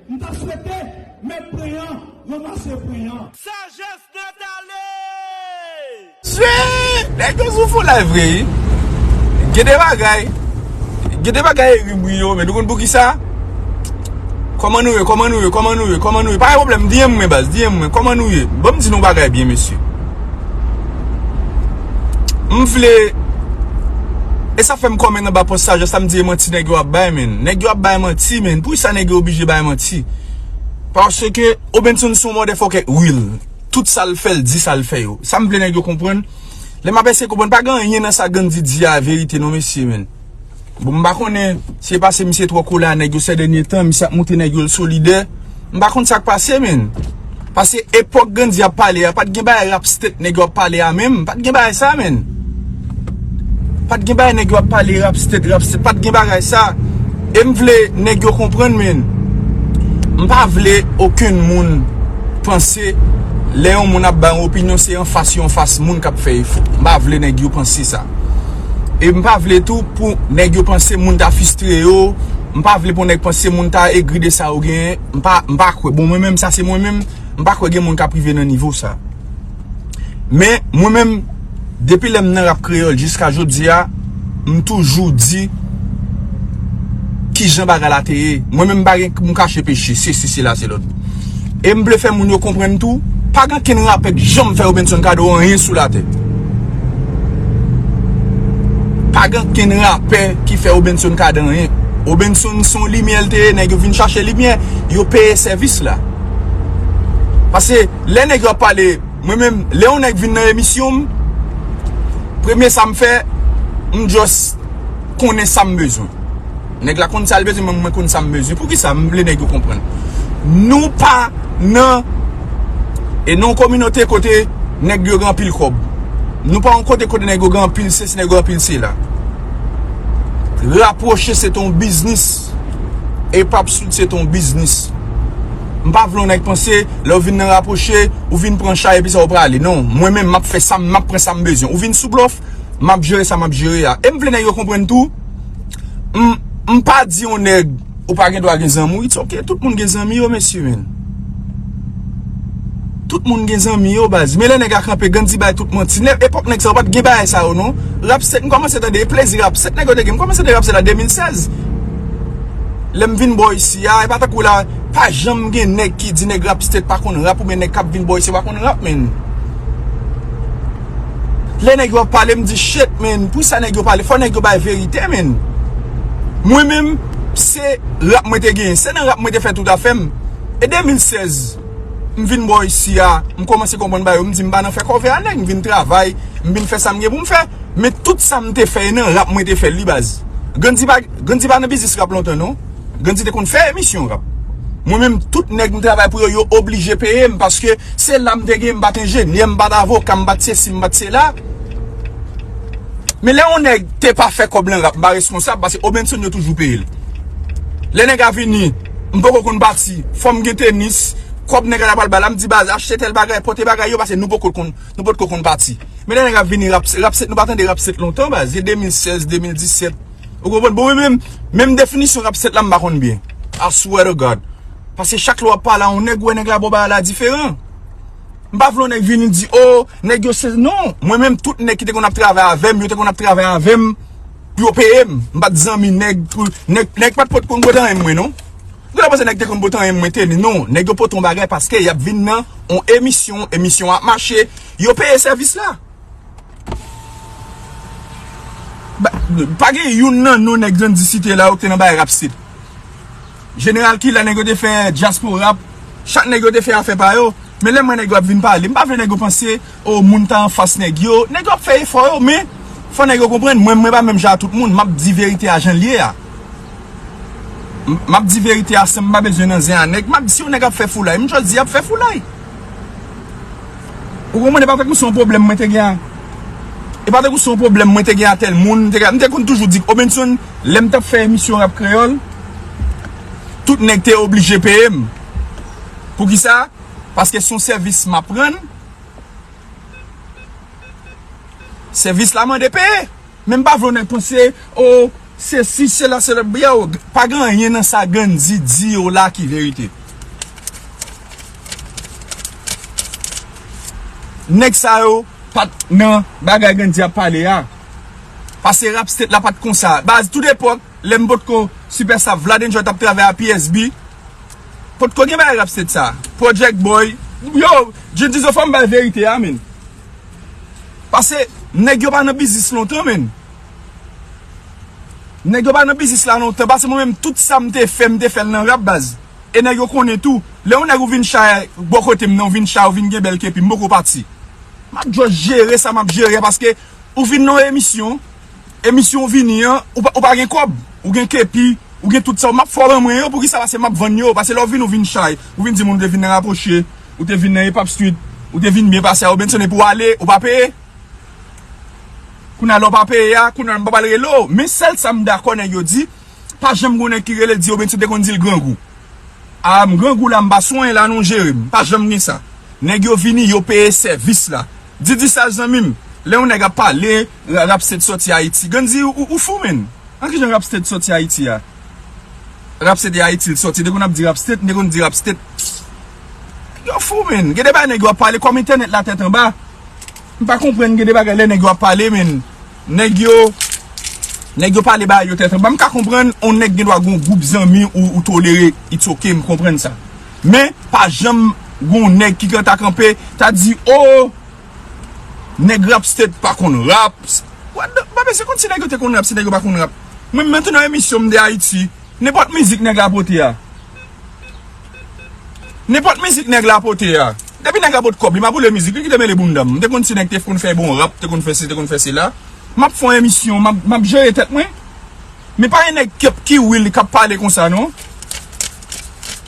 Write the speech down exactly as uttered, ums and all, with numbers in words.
M ta swete met pwen an, ranmase pwen an. Sajès nèt ale! Swi! Nèg yo sou fou live vre wi. Gen de bagay. Gen de bagay e ri m ri yo, men nou konn poukisa? Kòman nou ye? Kòman nou ye? Kòman nou ye? Kòman nou ye? Pa gen pwoblèm, D M mwen baz, D M mwen. Kòman nou ye? Ban m di nou bagay byen, mesye. M vle. E sa fè m kòmante anba pòs Sajès la, m di e manti nèg yo ap bay, men. Nèg yo ap bay manti, men. Poukisa nèg yo oblije bay manti? Paske Obenson se yon motherfucker real. Tout sa l fè, l di sa l fè yo. Sa m vle nèg yo konprann. Lè m ap eseye konprann, pa gen anyen nan sa Gandhi di a verite non, mesye, men. Bon, m pa konnen si e paske misye twò kolè a nèg yo sè dènye tan, misye ap montre nèg yo l solidè. M pa konn sa k pase, men. Paske epòk Gandhi ap pale a, pa t gen bagay rap state nèg yo ap pale a menm. Pa t gen bagay sa, men. Pa t gen bagay nèg yo ap pale rap state, rap state. Pa t gen bagay sa. E m vle nèg yo konprann, men. M pa vle okenn moun panse lè yon moun ap bay yon opinyon, se anfas yo anfas moun k ap fè efò. M pa vle nèg yo panse sa. E m pa vle tou pou nèg yo panse moun ta fistre yo. M pa vle pou nèg panse moun ta egri de sa yo genyen. M pa, m pa kwè. Bon, mwen menm, sa se mwen menm. M pa kwè gen moun k ap rive nan nivo sa. Men, mwen menm, depi lè m nan rap kreyòl jiska jodi a, m toujou di kijan bagay la te ye. Mwen menm, m pa gen pou m kache peche, se si, se la, se lòt. E m vle fè moun yo konprann tou, pa gen kenn rapè k janm fè Obenson kado anyen sou latè. Pa gen kenn rapè ki fè Obenson kado anyen. Obenson se yon limyè l te ye, nèg yo vin chache limyè, yo peye sèvis la. Paske lè nèg yo ap pale, mwen menm, lè yon nèg vin nan emisyon m, premye sa m fè, m just konnen sa m bezwen. Nèg la konn sa l bezwen, mwen, mwen konn sa m bezwen. Poukisa m vle nèg yo konprann? Nou pa nan, e nan yon kominote kote nèg yo gen anpil kòb. Nou pa yon kote kote nèg yo gen anpil sesi, nèg yo anpil sela. Rapwoche se te yon biznis. E Pap Sud se te yon biznis. M pa vle yon nèg panse, lè w vin nan rapwoche, ou vin pran chay epi sa w prale. Non, mwen menm, m ap fè sa, m ap pran sa m bezwen. Ou vin sou blòf, m ap jere sa m ap jere a. E m vle nèg yo konprann tou, m, m pa di yon nèg, ou pa gen dwa gen zanmi w, it's ok, tout moun gen zanmi yo, mesye, men. Tout moun gen zanmi yo, baz. Men lè nèg la kanpe, Gandhi bay tout manti. Nèg, epòk nèg sa yo pa t gen bagay sa yo, non. Rap state, m kòmanse tande, e plezi rap state nèg yo te gen. M kòmanse tande rap state la de mil sèz. Lè m vin bò isi a, e pa tankou la, pa janm gen nèg ki di nèg rap state pa konn rap, oubyen nèg k ap vin bò isi pa konn rap, men. Lè nèg yo ap pale, m di, shit, men, pou sa nèg yo pale, fò nèg yo bay verite, men. Mwen menm, se rap mwen te genyen, se nan rap mwen te fè tout afè m. E de mil sèz, m vin bò isi a, m kòmanse konprann bagay yo, m di m pa nan fè kòve a nèg, m vin travay, m vin fè sa m gen pou m fè. Men tout sa m te fè, e nan rap mwen te fè l, wi, baz. Gandhi pa, Gandhi pa nan biznis rap lontan, non. Gandhi te konn fè emisyon rap. Mwen menm, tout nèg m travay pou yo, yo oblije peye m, paske se la m te gen, m pa t enjenyè, m pa t avoka, m pa t sesi, m pa t sela. Men lè yon nèg te pa fè kòb nan rap, m pa reskonsab, paske Obenson yo toujou peye l. Lè nèg la vini, m poko konn pati, fò m gen tenis, kòb nèg la pral ba la, m di baz, achte tèl bagay, pote bagay yo, paske nou poko konn, nou potko konn pati. Men lè nèg la vini rap, rap state, nou pa tande rap state lontan, baz, se de mil sèz, de mil disèt. Ou konprann? Bon, men menm, menm definisyon rap state la, m pa konn byen. I swear to God. Paske chak lè w ap pale a yon nèg, ou wè nèg la ba w bagay la diferan. M pa vle yon nèg vini di, o, nèg yo se, non. Mwen menm, tout nèg ki te konn ap travay avè m, yo te konn ap travay avè m pou yo peye m. M pa t zanmi nèg, pou, nèg, nèg pa t pot konn pote anyen mwen, non. Ou genlè panse nèg te konn pote anyen mwen, teni, non. Nèg yo pote yon bagay paske y ap vin nan yon emisyon, emisyon ap mache, yo peye sèvis la. Ba, pa gen youn nan non nèg Gandhi site la yo ki te nan bagay rap state. Jeneral Kila, nèg yo te fè dyaspora, chak nèg yo te fè afè pa yo. Men lè m wè nèg yo ap vin pale, m pa vle nèg yo panse, o, moun ta anfas nèg yo. Nèg yo ap fè efò yo, men fò nèg yo konprann, mwen, mwen pa menm jan a tout moun, m ap di verite a jan l ye a. M, m ap di verite a san m pa bezwen nan zen a nèg. M ap di si yon nèg ap fè foulay, m just di ap fè foulay. Ou konprann, e pa tankou se yon pwoblèm mwen te gen a, e pa tankou se yon pwoblèm mwen te gen a tèl moun, m te, m te konn toujou di, Obenson, lè m t ap fè emisyon rap kreyòl, tout nèg te oblije peye m. Poukisa? Paske se yon sèvis m ap rann, sèvis la mande peye. Men m pa vle yon nèg panse, o, Se si, se la, se la. Yo, pa gen anyen nan sa Gandhi di yo la ki verite. Nèg sa yo pa t nan bagay Gandhi ap pale a. Pase rap state la pa t konsa. Baz, tout epòk, lè m potko Superstar, Vlad Enjoy t ap travay a P S B, potko gen bagay rap state sa. Project Boy, yo, Jun Dizo, fò m bay verite a, men. Pase nèg yo pa nan biznis lontan, men. Nèg yo pa nan biznis la lontan. Pase mwen menm, tout sa m te fè, m te fè l nan rap, baz. E nèg yo konnen tou. Lè yon nèg ou vin chay bò kote m nan, ou vin chay, ou vin gen bèl kepi, m poko pati. M ap just jere sa m ap jere a, paske ou vin nan emisyon, emisyon ou vini an, ou pa, ou pa gen kòb, ou gen kepi, ou gen tout sa, m ap fè w ban mwen yo, poukisa? Pase m ap vann yo, pase lè w vin ou vin chay, ou vin di moun ou te vin nan Rapwoche, ou te vin nan Hip Hop Street, ou te vin byen pase a, ou Benson epi w ale, ou pa peye. Kounye a lè w pa peye a, kounye a m pa pral rele w, men sèl sa m dakò nèg yo di, pa janm gen yon nèg ki rele di yo Benson te konn di l grangou. A, m grangou la, m pa swen la non, jere m. Pa janm gen sa. Nèg yo vini, yo peye sèvis la. Di, di sa, zanmi m. Lè yon nèg ap pale, ra- rap state sòti Ayiti. Gandhi, ou, ou fou, men. An kijan rap state sòti Ayiti a? Rap state e Ayiti l sòti. Te konn ap di rap state, m te konn di rap state. Yo fou, men. Gen de bagay nèg yo ap pale kòm entènèt la tèt anba. M pa konprann gen de bagay lè nèg yo ap pale, men. Nèg yo, nèg yo pale bagay yo tèt anba. M ka konprann, on nèg gen dwa gon gwoup zanmi ou, ou tolere, it's ok, m konprann sa. Men, pa janm gon nèg ki ka ta kanpe, ta di, oh, nèg rap state pa konn rap. What the, pa bezwen konn si nèg yo te konn rap, si nèg yo pa konn rap. Mwen, m antre nan emisyon m de Ayiti, nenpòt mizik nèg la pote a. Nenpòt mizik nèg la pote a. Depi nèg la pot kòb, li ma boule mizik, li kite mele bounda m. M te konn si nèg te konn fè bon rap, te konn fè si, te konn fè sela. M ap fè yon emisyon, m ap, m ap jere tèt mwen. Men pa yon nèg k ap ki will k ap pale konsa non.